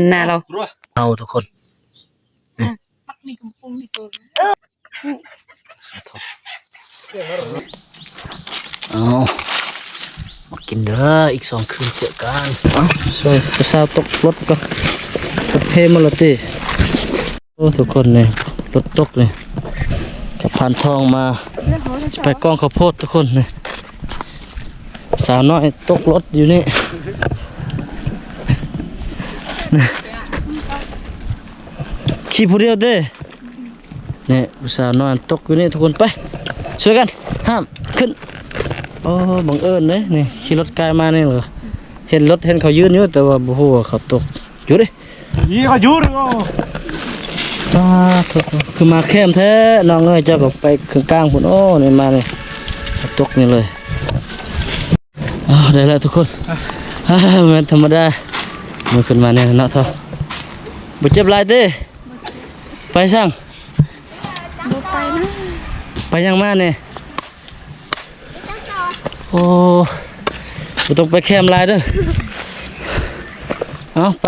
ໜ້າລາວ ເອົາທຸກຄົນ ນີ້ ເອົາ ມາກິນເດີ ອີກສອງຄືນເຈີກັນ. ເອົາ ຊ່ວຍຜູ້ສາວຕົກລົດກ່ອນ ເພມາແລ້ວຕິ. ໂອ້ ທຸກຄົນ ນີ້ລົດຕົກນີ້ ກັບພານທອງມາ ຈະໄປກອງເຂົ້າໂພດທຸກຄົນນີ້. ສາວນ້ອຍຕົກລົດຢູ່ນີ້ ຂີ່ຜູ້ດຽວເດ້. ນີ້ຜູ້ສາວນ້ອຍຕົກຢູ່ນີ້ທຸກຄົນ ໄປຊ່ວຍກັນ ຫ້າມຂຶ້ນ. ໂອ້ ບັງເອີນເດ້ ນີ້ຂີ່ລົດກາຍມານີ້ ເຫັນລົດ ເຫັນເຂົາຢືນຢູ່ ແຕ່ວ່າບໍ່ຮູ້ວ່າເຂົາຕົກຢູ່ເດ້. ນີ້ກໍຢູ່ເດ້. ປາດໂທ້ ຄືມາແຄມແທ້ນ້ອງເອີຍ ເຈົ້າກໍໄປເຄິ່ງກາງພຸ້ນ. ໂອ້ ນີ້ມານີ້ຕົກນີ້ເລີຍ. ອ້າວ ໄດ້ແລ້ວທຸກຄົນ ບໍ່ແມ່ນທຳມະດາ ມື້ຂຶ້ນມານີ້ເນາະ. ບໍ່ເຈັບຫຼາຍຕິ? ໄປສັງ? ບໍ່ໄປນະ. ໄປຫຍັງມານີ້? ໂອ້ ບໍ່ຕ້ອງໄປແຄມຫຼາຍເດີ. ເອົາ ໄປ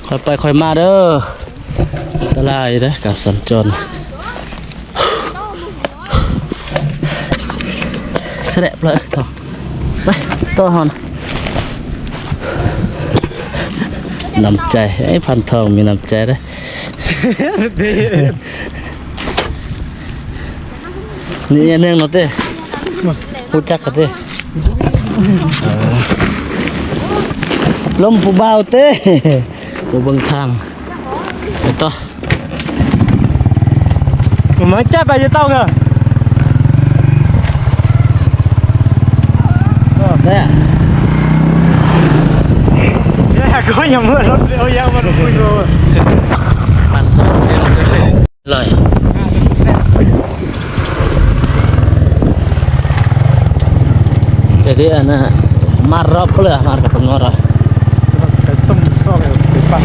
ຄ່ອຍໄປຄ່ອຍມາເດີ. ອັນຕະລາຍເດ້ການສັນຈອນ. ສະແລະເລີຍ ໄປຕໍ່ເຮົານະ. ນ້ຳໃຈ ໄອ້ພັນທອງມີນ້ຳໃຈເດ້. ນີ້ອັນໜຶ່ງເນາະເຕ້ ຮູ້ຈັກກັນເຕ້. ເອີ ລົມຜູ້ບ່າວເຕ້ ບໍ່ເບິ່ງທາງ ໄປຕໍ່. ມາຈັບໄປຢູ່ເຕົາເດີ. ແລ້ວ ແລ້ວກໍຍັງເມືອລົດເອົາຍາວມາລົດຄຸຍໂລ. ມັນເປັນເລື່ອງເສຍເລີຍ. ອະລ່ອຍ ແຕ່ທີ່ອັນນ່າ ມາຮອບເລີຍ ມາກັບປະງໍລະ ໄປຕົ້ມຊອກເອົາໄປປັ້ນ.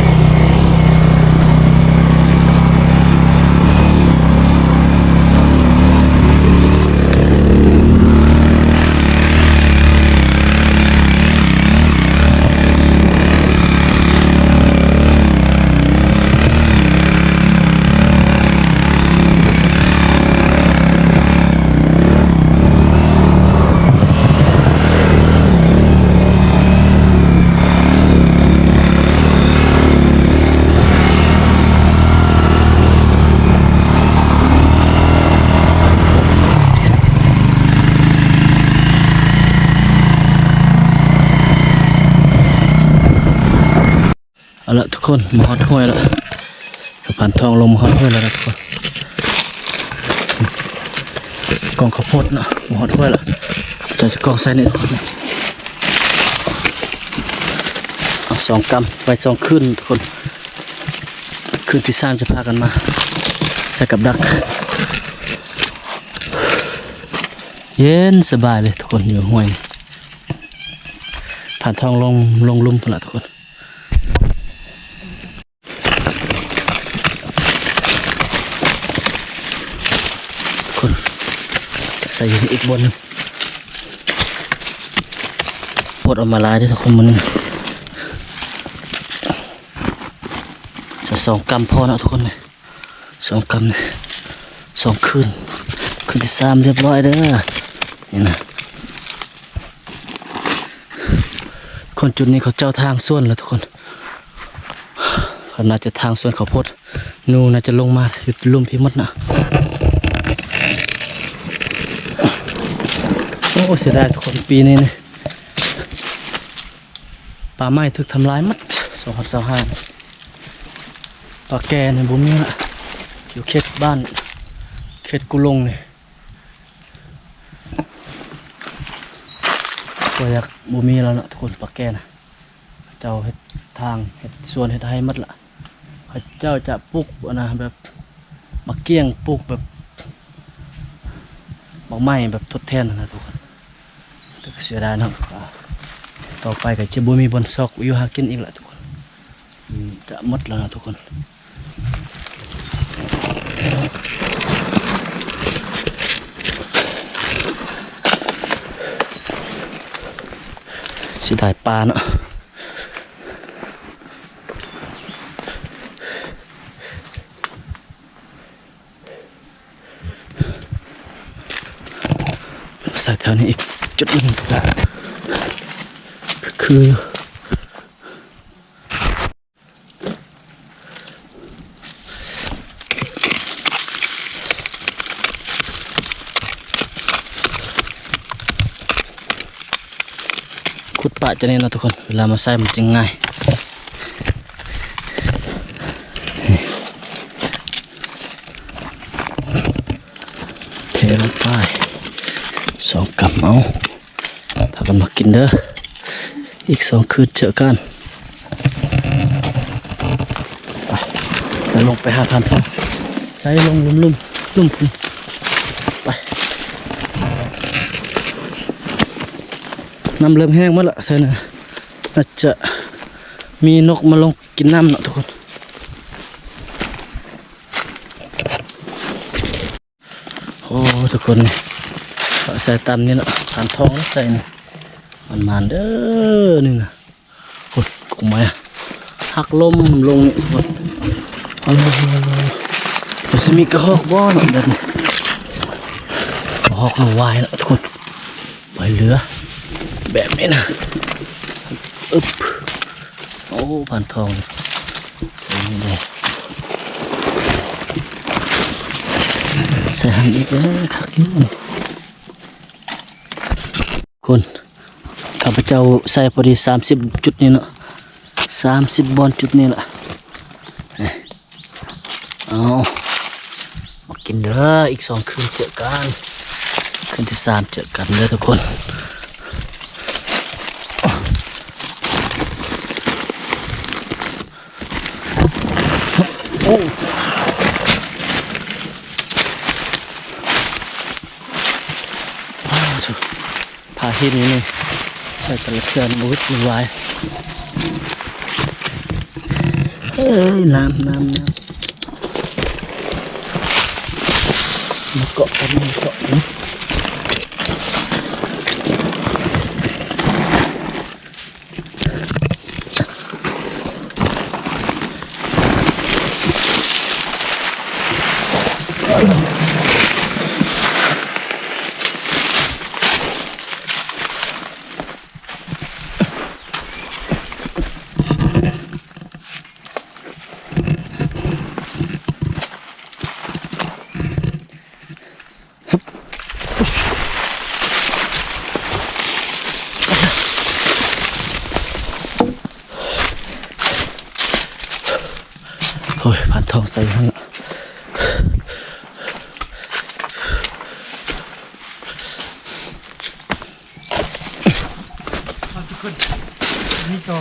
ເອົາລະທຸກຄົນ ມາຮອດຫ້ວຍລະ ສະພານທອງລົງມາຮອດຫ້ວຍລະທຸກຄົນ. ກອງເຂົ້າໂພດເນາະ ມາຮອດຫ້ວຍລະ ຈະກອງໃສ່ນີ້ທຸກຄົນ. ເອົາສອງກຳ ໄວ້ສອງຄືນທຸກຄົນ. ຄືນທີສາມຈະພາກັນມາໃສ່ກັບດັກ. ເຢັນສະບາຍເລີຍທຸກຄົນ ຢູ່ຫ້ວຍນີ້. ພານທອງລົງ ລົງລຸ່ມພຸ້ນລະທຸກຄົນ. ຄົນ ໃສ່ຢູ່ອີກບ່ອນໜຶ່ງ. ໂພດອອກມາຫຼາຍເດ້ທຸກຄົນມື້ນີ້. ຈະສອງກຳພໍເນາະທຸກຄົນ ສອງກຳ ສອງຄືນ. ຄືນທີສາມລຽບຮ້ອຍເດີ ນີ້ນະ. ຄົນຈຸດນີ້ເຂົາເຈົ້າທາງສວນແລ້ວທຸກຄົນ. ເຂົາໜ້າຈະທາງສວນເຂົ້າໂພດ. ໜູໜ້າຈະລົງມາຢູ່ລຸ່ມພີ້ໝົດນະ. ໂອ້ ເສຍດາຍທຸກຄົນ ປີນີ້ນີ້ ປ່າໄມ້ຖືກທຳລາຍໝົດ. ສອງພັນຊາວຫ້າ ປ່າແກ່ນີ້ບໍ່ມີລະ ຢູ່ເຂດບ້ານ ເຂດກຸລົງນີ້ ກໍຢາກບໍ່ມີແລ້ວເນາະທຸກຄົນ. ປ່າແກ່ນະ ເຂົາເຈົ້າເຮັດທາງ ເຮັດສວນ ເຮັດໄຮ່ໝົດລະ. ເຂົາເຈົ້າຈະປູກອັນນະ ແບບໝາກກ້ຽງ ປູກແບບໝາກໄມ້ ແບບທົດແທນຫັ້ນນະທຸກຄົນ. ແຕ່ກໍເສຍດາຍເນາະ ຕໍ່ໄປກໍຈະບໍ່ມີບ່ອນຊອກຢູ່ຫາກິນອີກລະທຸກຄົນ. ອືມ ຈະໝົດແລ້ວນະທຸກຄົນ. ຊິໄດ້ປາເນາະ. ໃສ່ແຖວນີ້ອີກຈຸດໜຶ່ງ ຄື ຂຸດປະຈັ່ງນີ້ເນາະທຸກຄົນ, ເວລາມາໃສ່ມັນຈຶ່ງງ່າຍ. ເທລົງໄປ ສອງກຳເອົາ. ພາກັນມາກິນເດີ ອີກສອງຄືນເຈີກັນ. ໄປ ຈະລົງໄປຫາພານທອງ ໃສ່ລົງລຸ່ມໆ ລຸ່ມພຸ້ນ ໄປ. ນ້ຳເລີ່ມແຫ້ງໝົດລະ ໃສ່ນະ ອາດຈະມີນົກມາລົງກິນນ້ຳເນາະທຸກຄົນ. ໂອ້ ທຸກຄົນ ໃສ່ຕາມນີ້ເນາະ ພານທອງໃສ່ນີ້ ມັນໝານເດີນີ້ນະ. ໂອ້ຍ ກົງໄມ້ຫັກລົ້ມລົງນີ້ທຸກຄົນ. ໂອ້ໂຫ ມັນຊິມີກະຮອກບໍ່ເນາະ ແບບນີ້ ກະຮອກລະວາຍເນາະທຸກຄົນ. ໄປເຫຼືອແບບນີ້ນະ ອຶບ. ໂອ້ ພານທອງ ໃສ່ນີ້ເດ້ ໃສ່ຫັ້ນອີກເດ້ ຄັກຢູ່. ຄົນ ຂ້າພະເຈົ້າໃສ່ພໍດີສາມສິບຈຸດນີ້ເນາະ ສາມສິບບ່ອນຈຸດນີ້ລະ. ເອົາ ມາກິນເດີ ອີກສອງຄືນເຈີກັນ ຄືນທີສາມເຈີກັນເດີທຸກຄົນ. ໂອ້ ພາເຫັນນີ້ ໃສ່ແຕ່ລະເທື່ອບໍ່ຫວາຍ. ເອີຍ ນ້ຳ ນ້ຳ ນ້ຳ ມາເກາະກັນ ມາເກາະກັນ. ໂອ້ຍ ພານທອງໃສ່ຫັ້ນລະ. ທຸກຄົນ ນີ້ກໍ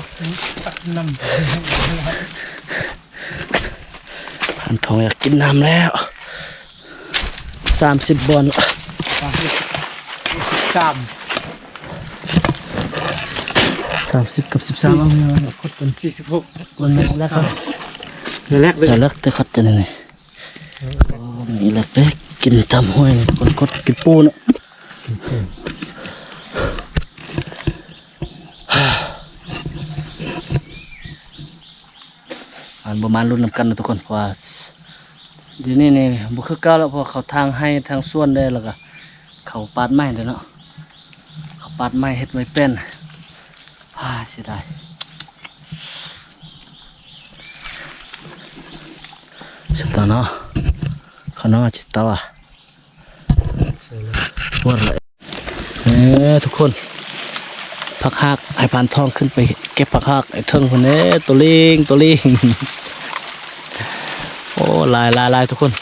ຕັກນ້ຳ ພານທອງຢາກກິນນ້ຳແລ້ວ. ສາມສິບບ່ອນ ສາມສິບ ສາມ ສາມສິບກັບສິບສາມ ເອົາ ຄົດເປັນສີ່ສິບຫົກ ຄົດເປັນ ແລ້ວກໍ ແລ້ວແລ້ວແລ້ວແລ້ວແຕ່ຄັດກັນນີ້. ນີ້ແຫຼະເດ້ ກິນຕາມຫ້ວຍນີ້ ຄົນກົດກິນປູເນາະ. ອັນບໍ່ມາລຸ້ນນຳກັນນະທຸກຄົນ ເພາະວ່າດຽວນີ້ນີ້ບໍ່ຄືເກົ່າແລ້ວ ເພາະວ່າເຂົາທາງໄຮ່ທາງສວນໄດ້ ແລ້ວກະເຂົາປາດໄມ້ໄດ້ເນາະ ເຂົາປາດໄມ້ເຮັດໄມ້ແປ້ນ. ອາ ເສຍດາຍ. ເນາະ ເຂົາເນາະ ຈິຕາວະ ເອີ ທຸກຄົນ ຜັກຮາກ ໃຫ້ພານທອງຂຶ້ນໄປເກັບຜັກຮາກໃຫ້ເທິງພຸ້ນເດ້ ໂຕລິງ ໂຕລິງ. ໂອ້ ຫຼາຍ ຫຼາຍ ຫຼາຍ ທຸກຄົນ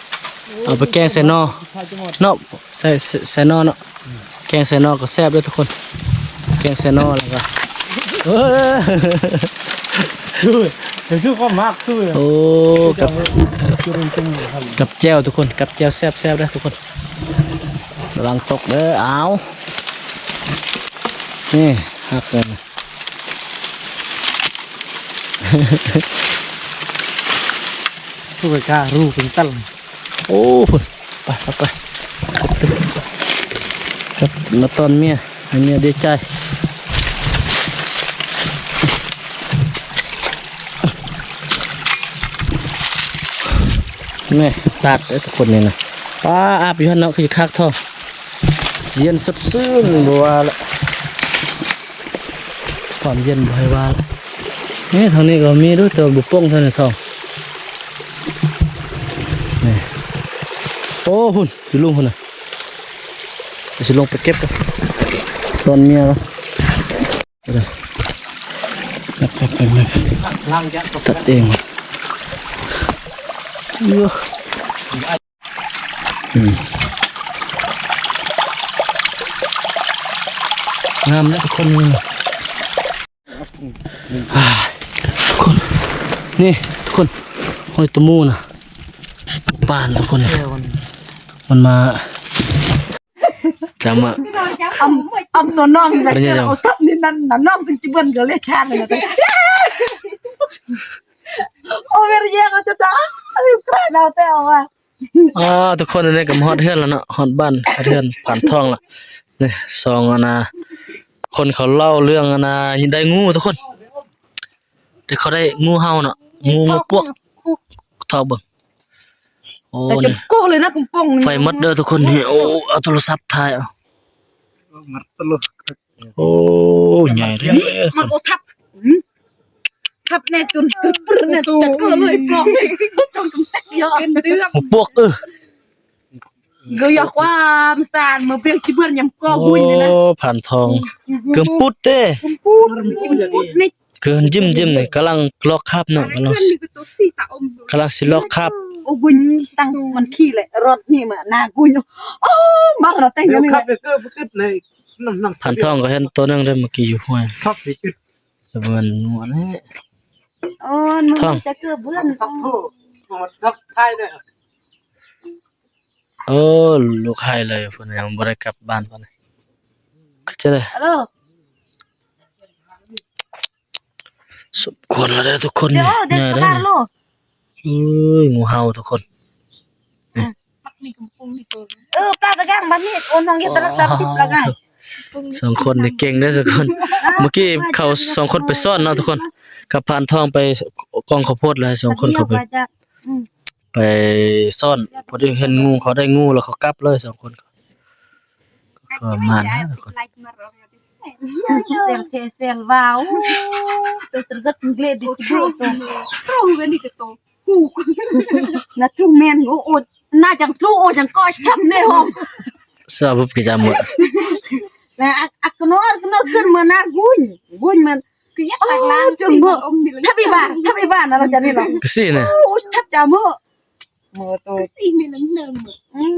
ເອົາໄປແກງໃສ່ໜໍ່ເນາະ. ໃສ່ ໃສ່ ໃສ່ໜໍ່ເນາະ ແກງໃສ່ໜໍ່ກໍແຊບເດີທຸກຄົນ ແກງໃສ່ໜໍ່ແລ້ວກໍ ເອີຍ ເອີຍ ເອີຍ ຄວາມຮັກ ໂອ້ ກັບ ກັບແຈ່ວທຸກຄົນ ກັບແຈ່ວແຊບໆເດີທຸກຄົນ ລະວັງຕົກເດີ ອ້າວ ນີ້ ຮັກເກີນ ຜູ້ໄປກາ ຮູ້ເປັນຕັນ. ໂອ້ ໄປ ໄປ ໄປ ກັບມາຕ້ອນເມຍ ໃຫ້ເມຍດີໃຈ. ນີ້ ຕາກເດີ້ທຸກຄົນນີ້ນະ. ປ້າ ອາບຢູ່ຫັ້ນເນາະ ຄືຄັກເທາະ ເຢັນສົດຊື່ນ ບໍ່ວ່າລະ ຄວາມເຢັນບໍ່ໃຫ້ວ່າລະ. ນີ້ທາງນີ້ກໍມີເດີ້ ແຕ່ວ່າບໍ່ປ່ອງເທົ່ານີ້ເທາະ. ນີ້ ໂອ້ ພຸ້ນ ຢູ່ລຸ່ມພຸ້ນນະ ຊິລົງໄປເກັບກ່ອນ ຕອນເມຍລະ. ຕັດເອງ ອືມ ງາມເດ້ທຸກຄົນ. ອ່າ ທຸກຄົນ ນີ້ທຸກຄົນ ຫ້ອຍຕະໝູນະ ປານທຸກຄົນ ມັນມາ ຈຳມະ ອຳ ອຳໂຕນ້ອງ ເອົາທັບນີ້ນັ້ນນະ ນ້ອງຈຶ່ງຈະເບິ່ງກໍເລຍຊານນະ. ໂອເວຣແຍງເອົາຈະຕາຍ ກາຍເອົາແຕ່ວ່າ ອ່າ ທຸກຄົນ ອັນນີ້ກໍມາຮອດເຮືອນແລ້ວເນາະ ຮອດບ້ານ ຮອດເຮືອນພານທອງລະ. ນີ້ ສອງອັນນາ ຄົນເຂົາເລົ່າເລື່ອງອັນນາ ໄດ້ງູທຸກຄົນ ທີ່ເຂົາໄດ້ງູເຫົ່າເນາະ ງູ ງູປວກ ເທາະເບິ່ງ. ໂອ້ ແຕ່ຈົນໂກເລີຍນະ ກຳປອງນີ້ ໄຟໝົດເດີ້ທຸກຄົນ. ນີ້ ໂອ້ ເອົາໂທລະສັບຖ່າຍເອົາ ມັດຕະລຸ ໂອ້ ໃຫຍ່ເດ້ ມັນ ໂອ້ ທັບ ອືມ ທັບແນ່ ຈົນຕຶບປຶດແນ່ ຈະເກີເລີຍປອງ ຈອງກຳແພງເຍາະ ຫົວປວກ ເອີ ເກີຍາຄວາມສານ ເມື່ອເບງຈິເບືອນຍຳກໍຫຸຍນີ້ນະ. ໂອ້ ພານທອງ ອືມ ເກີມປຸດເດ້ ເກີມປຸດ ຈິມປຸດນີ້ ຄືຈິມ ຈິມນີ້ ກຳລັງລອກຄາບເນາະ ກຳລັງ ກຳລັງຊິລອກຄາບ. ໂອ້ ກຸນຕັ້ງມັນຂີ່ແຫຼະ ລົດນີ້ມາໜ້າກຸນ. ໂອ້ ມາລະແຕ່ງນີ້ແຫຼະ ພານທອງກໍເຫັນໂຕໜຶ່ງເດ້ ເມື່ອກີ້ຢູ່ຫ້ວຍ ແຕ່ມັນງົວແຫຼະ. ໂອ້ ມັນຈະເກືອບເບືອນ ໂອ້ ລູກໄຫ້ເລີຍ ເພິ່ນຍັງບໍ່ໄດ້ກັບບ້ານເພິ່ນ ເຂົາເຈົ້າເລີຍ. ສົມຄວນແລ້ວເດີ້ທຸກຄົນ ນີ້ໃຫຍ່ເດີ້. ເອີຍ ງູເຫົ່າທຸກຄົນ ເອີ ປາຕະກາງບາດນີ້ ໂອນນ້ອງເຮັດຕະລັກສາມສິບລະກາຍ. ສອງຄົນນີ້ເກັ່ງເດີ້ທຸກຄົນ. ເມື່ອກີ້ເຂົາສອງຄົນໄປຊ້ອນເນາະທຸກຄົນ ກັບພານທອງໄປກອງເຂົ້າໂພດ ແລ້ວໃຫ້ສອງຄົນເຂົາໄປ ອືມ ໄປຊ້ອນ ພໍດີເຫັນງູ ເຂົາໄດ້ງູແລ້ວເຂົາກັບເລີຍສອງຄົນ. ກໍມານະທຸກຄົນ ເຊລເທເຊລວາວ ໂຕຕະກະຈິງເກລດດິໂຕ ໂຕ ໂຕ ເວນິກະໂຕ ຫູ ນາທູແມນ ໂອ ໂອ ນາຈັງທູ ໂອ ຈັງກໍທຳເນຫອມ ສະບຸບກິຈາໝົດ ນາອັກ ອັກກະນໍ ອັກກະນໍ ຂຶ້ນມານາກຸນ ກຸນມັນ ຄືຢາກຕັກລ້າງ ໂອ້ ຈັ່ງເໝີ ທັບອີບາ ທັບອີບານະລະຈານີ້ລະ ຄືຊີ້ນະ ໂອ້ ທັບຈາເໝີ ເໝີໂຕ ຄືຊີ້ນີ້ລະເນີມ ອືມ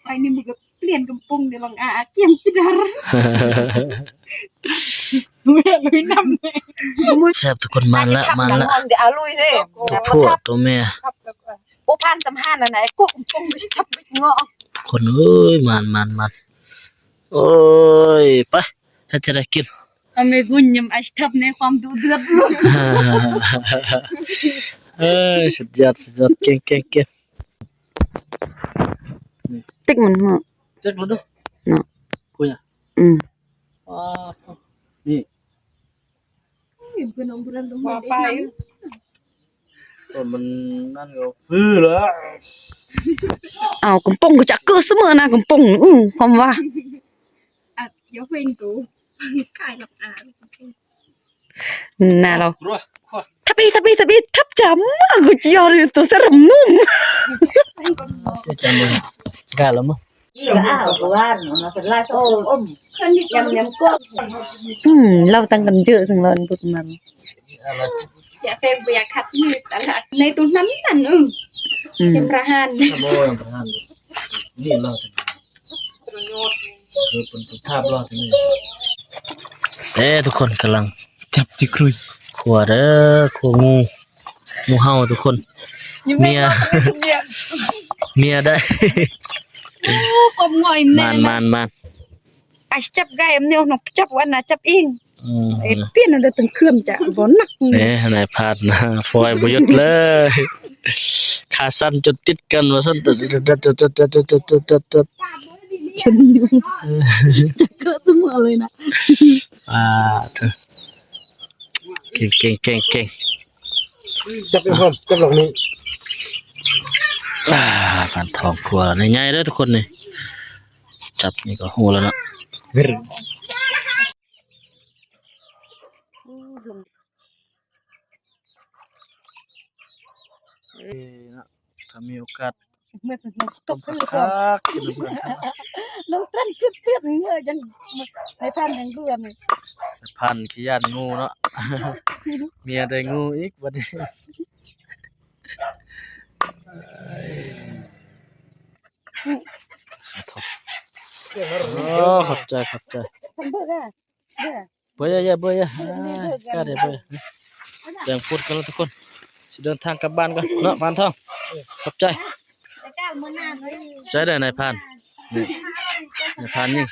ໄປນີ້ມັນກໍປ່ຽນກຳປົງເດລອງອາ ອາກຽມຈິດາ ແມ່ນນຳ ແຊບທຸກຄົນ ມານລະ ມານລະ ໂຕຜູ້ໂຕແມ່ ໂອ ຜ່ານສຳຫານນະ ໄອ້ກົກກົງຊິຈັບເບັດເງາະ ຄົນເອີຍ ມານ ມານ ມານ ໂອ້ຍ ໄປ ຖ້າຈະໄດ້ກິນ ອາເມກຸນຍຳໄອສທັບໃນຄວາມດຸເດືອດ ເອີຍ ສຸດຍອດ ສຸດຍອດ ເກັ່ງ ເກັ່ງ ເກັ່ງ ເຕັກມັນເນາະ ເຕັກມັນເນາະ ເນາະ ຄຸຍອະ ອືມ ວ້າວ ນີ້ ເພິ່ນເອົາບໍ່ທັນລົງມາໄດ້ ມັນນັ້ນກໍຄືລະ ເອົາກຳປົງກໍຈະເກີດສະເໝີນະ ກຳປົງ ອື ຄວາມວ່າ ອາ ຢ່າເຫັນໂຕ ຂາຍລັບອາ ໜ້າລາວ ທັບອີກ ທັບອີກ ທັບອີກ ທັບຈຳ ມາ ກູຈະຢອດໂຕສະລຳນຸ່ມ ຈຳບໍ່ໄດ້ ກາລະມະ ອືມ ລາວຕັ້ງກັນເຈີະ ເຊິ່ງລາວອັນພຸດມາ ຢ່າເຊັງ ບໍ່ຢາກຂັດມືຕະຫຼາດ ໃນໂຕນັ້ນນັ້ນ ອື ອືມ ຍັງປະຫານ ບໍ່ຍັງປະຫານ ນີ້ລາວ ເອີ ເປັນສະພາບລອດນີ້ ເອີ ທຸກຄົນກຳລັງຈັບຈິຄຸຍ ຄົວເດີ ຄົວງູ ງູເຫົ່າທຸກຄົນ ເມຍ ເມຍໄດ້ ໂອ້ ຄວາມງອຍແນ່ ມານ ມານ ມານ ອາ ຈັບໄກ່ ອຳເນວ ນ້ອງຈັບອັນນະ ຈັບອີງ ອືມ ເອ ປ່ຽນອັນເດີ ເປັນເຄື່ອນຈະບໍ່ໜັກ ເອີ ນາຍພາດນະ ຟອຍບໍ່ຢຸດເລີຍ ຂາສັ່ນຈົນຕິດກັນວ່າຊັ້ນ ຈະດີ ຈະເກີດສະເໝີເລີຍນະ ອາ ເທີ ເກັ່ງ ເກັ່ງ ເກັ່ງ ເກັ່ງ ຈັບໄປພ້ອມ ຈັບລອກນີ້ ອ່າ ປານທອງຄົວໃຫຍ່ເດີທຸກຄົນນີ້ ຈັບນີ້ກໍຮູ້ແລ້ວເນາະ. ເອີ ເນາະ ຖ້າມີໂອກາດ ເມື່ອ ຕົກຄື ຄັກໆ ກິນນຳກັນ ນ້ອງຕັນຄຶດໆ ເມື່ອຈັ່ງ ໃນພັນຍັງເບື່ອນີ້ ພັນຂີ້ຢ້ານງູເນາະ ເມຍໄດ້ງູອີກບັດນີ້. ໂອ້ ຂອບໃຈ ຂອບໃຈ. ເບິ່ງເດີ ເບິ່ງເດີ ເບິ່ງເດີ ເບິ່ງເດີ ແບ່ງພຸດກັນລະທຸກຄົນ ຊິເດີນທາງກັບບ້ານກ່ອນເນາະ ປານທອງ. ຂອບໃຈ ໃຈເດີນາຍພານ ນີ້ ນາຍພານນີ້.